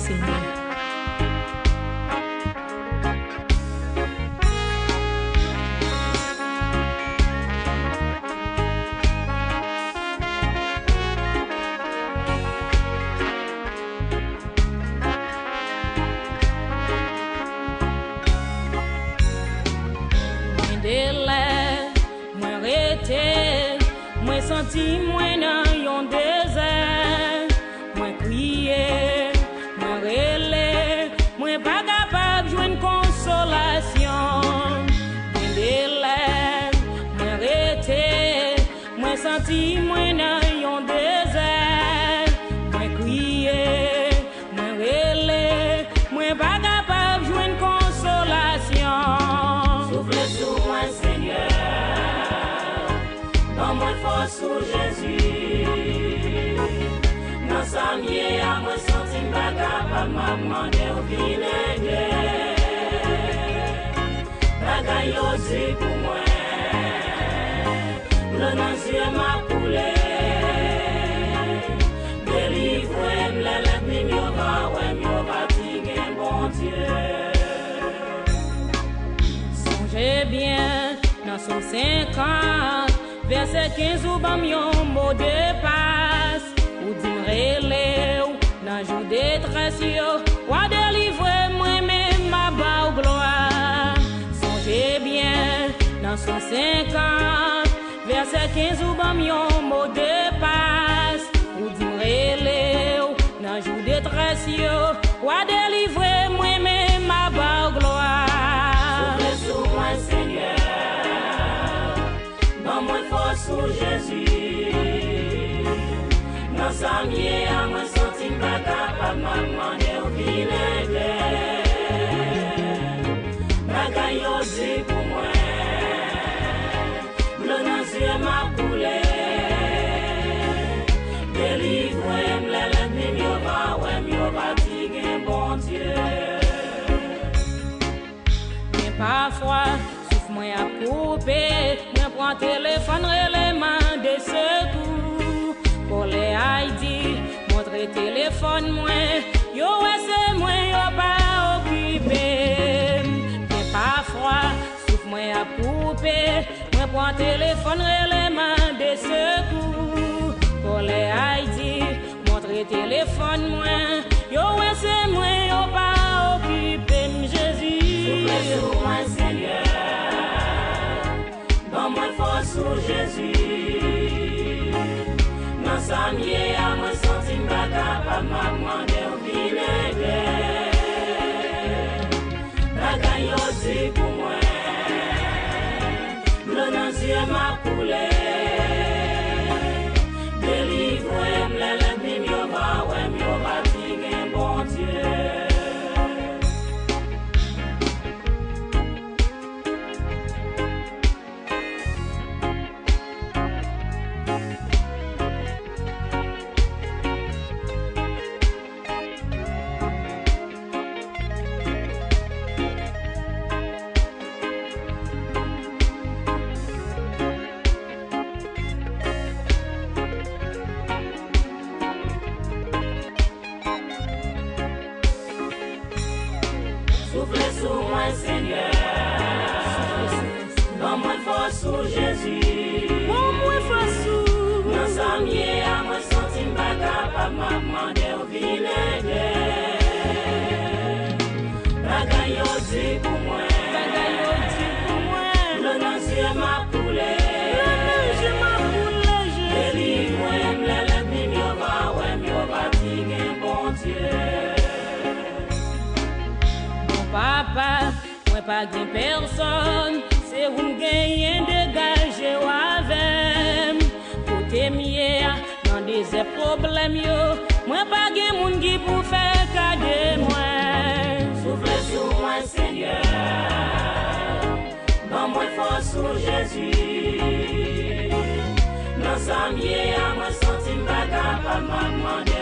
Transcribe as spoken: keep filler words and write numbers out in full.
Senyè. Gen de lè, mwen rete, mwen santi mwen nan yon dezè. Mwen kriye, mwen rele, mwen pa kapab jwenn konsolasyon. Gen de lè, mwen rete, mwen santi mwen nan yon dezè. Mwen kriye, mwen rele, mwen pa kapab jwenn konsolasyon. Soufle sou mwen, Senyè. Ban mwen fòs ou, Jezi. Nan sa m ye a, mwen santi m pa kapab, m ap mande w vin ede. Bagay yo di pou mwen. Dlo nan zye m ap koule. Delivre m lè lènmi m yo va wè m, yo va di gen Bondye. Sonje byen, nan Sòm senkant, vèsè kenz, ou ban m yon mo de pas. Ou di m rele w nan jou detrès yo, w a delivre mwen, men m a ba w glwa. Sonje byen, nan Sòm senkant, vèsè kenz, ou ban m yon mo de pas. Ou di m rele w nan jou detrès yo, w a delivre mwen, men m a ba w glwa. Soufle sou mwen, Senyè. Ban mwen fòs ou, Jezi. Nan sa m ye a, mwen santi m pa kapab, m ap mande w vin ede. Bagay yo di pou mwen. Dlo nan zye m ap koule. Delivre m lè lènmi m yo va wè m, yo va di gen Bondye. Men pafwa, souf mwen ap koupe, mwen pran telefòn rele mande sekou. Kòlè Ayiti montre telefòn mwen, yo wè se mwen, yo pa okipe m. Men pafwa, souf mwen ap koupe, mwen pran telefòn rele mande sekou. Kòlè Ayiti montre telefòn mwen, yo wè se mwen, yo pa okipe m, Jezi. Soufle sou mwen, Senyè. Ban mwen fòs ou, Jezi. Nan sa m ye a, mwen santi m pa kapab, m ap mande w vin ede. Bagay yo di pou mwen. Dlo nan zye m ap koule. Delivre m lè lènmi m yo va wè m, yo va di gen Bondye. Soufle sou mwen, Senyè. Ban mwen fòs ou, Jezi. Ban mwen fòs ou. Nan sa m ye a, mwen santi m pa kapab, m ap mande w vin ede. Bagay yo di pou mwen. Bagay yo di pou mwen. Dlo nan zye m ap koule. Dlo nan zye m ap koule, Jezi. Delivre m lè lènmi m yo va wè m, yo va di gen Bondye. Bon papa, mwen pa gen pèsòn, se ou m genyen, degaje w avè m. Kote m ye a, nan dezè pwoblèm yo, mwen pa gen moun ki pou fè ka de mwen. Soufle sou mwen, Senyè. Ban mwen fòs ou, Jezi. Nan sa m ye a, mwen santi m pa kapab, m ap mande